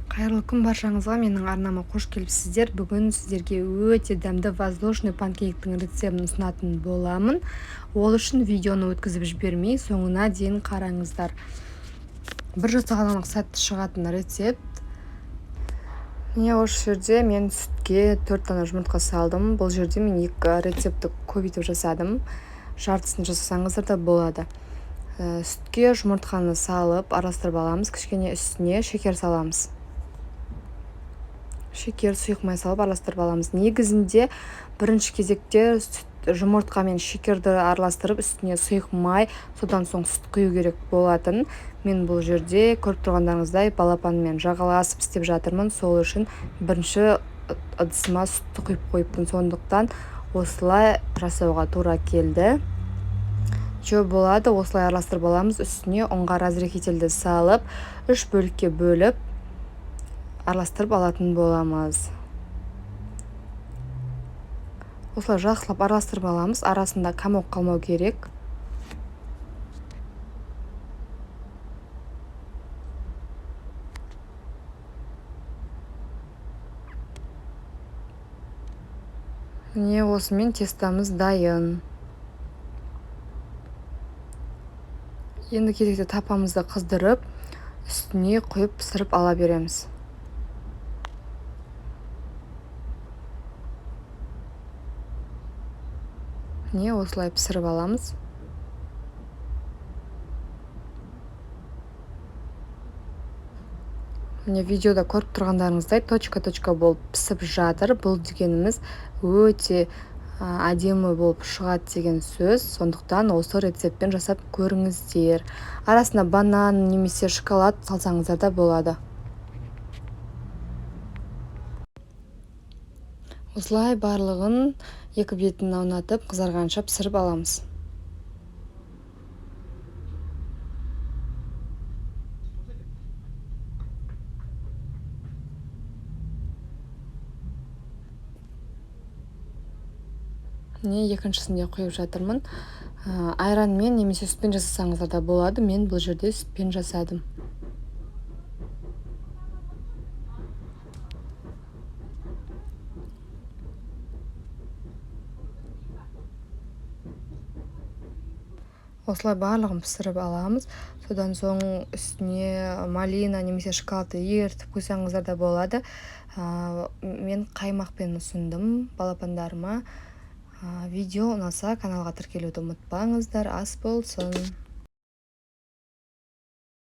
Қайырлы күн баршаңызға, менің арнама қош келіпсіздер. Бүгін сіздерге өте дәмді воздушный панкейктің рецептін ұсынатын боламын. Ол үшін видеоны өткізіп жібермей, соңына дейін қараңыздар. Бір жасағаннан сәтті шығатын рецепт. Міне осы жерде мен сүтке 4 дана жұмыртқа салдым. Бұл жерде мен 2 рецептті көбейтіп жасадым. Жартысын жасасаңыздар да болады. Сүтке жұмыртқаны салып араластырып аламыз. Кішкене үстіне шекер саламыз. Шекер, сұйық май салып араластырып аламыз. Негізінде бірінші кезекте сүт, жұмыртқа мен шекерді араластырып, үстіне сұйық май, содан соң сүт құю керек болатын. Мен бұл жерде көріп тұрғандарыңыздай балапанмен жағаласып істеп жатырмын. Сол үшін бірінші ыдысыма сүтті құйып қойыппын. Сондықтан осылай жасауға тура келді. Жо болады, осылай араластырып аламыз. Үстіне ұнға разрыхлительді салып, 3 бөлікке бөліп араластырып алатын боламыз. Осылай жақсылап араластырып аламыз. Арасында комок қалмау керек. Міне осымен тестамыз дайын. Енді кезекте тапамызды қыздырып, үстіне құйып пісіріп ала береміз. Міне осылай пісіріп аламыз. Міне видеода көріп тұрғандарыңыздай точка-точка болып пісіп жатыр. Бұл дегеніміз өте әдемі болып шығады деген сөз. Сондықтан осы рецептпен жасап көріңіздер. Арасына банан немесе шоколад салсаңыздар да болады. Осылай барлығын екі бетін аунатып, қызарғанша пісіріп аламыз. Міне екіншісін де құйып жатырмын. Айранмен немесе сүтпен жасасаңыздар да болады. Мен бұл жерде сүтпен жасадым. Осылай барлығын пісіріп аламыз. Содан соң үстіне малина немесе шоколадты ерітіп қойсаңыздар да болады. Мен қаймақпен ұсындым балапандарыма. Видео ұнаса каналға тіркелуді ұмытпаңыздар. Ас болсын.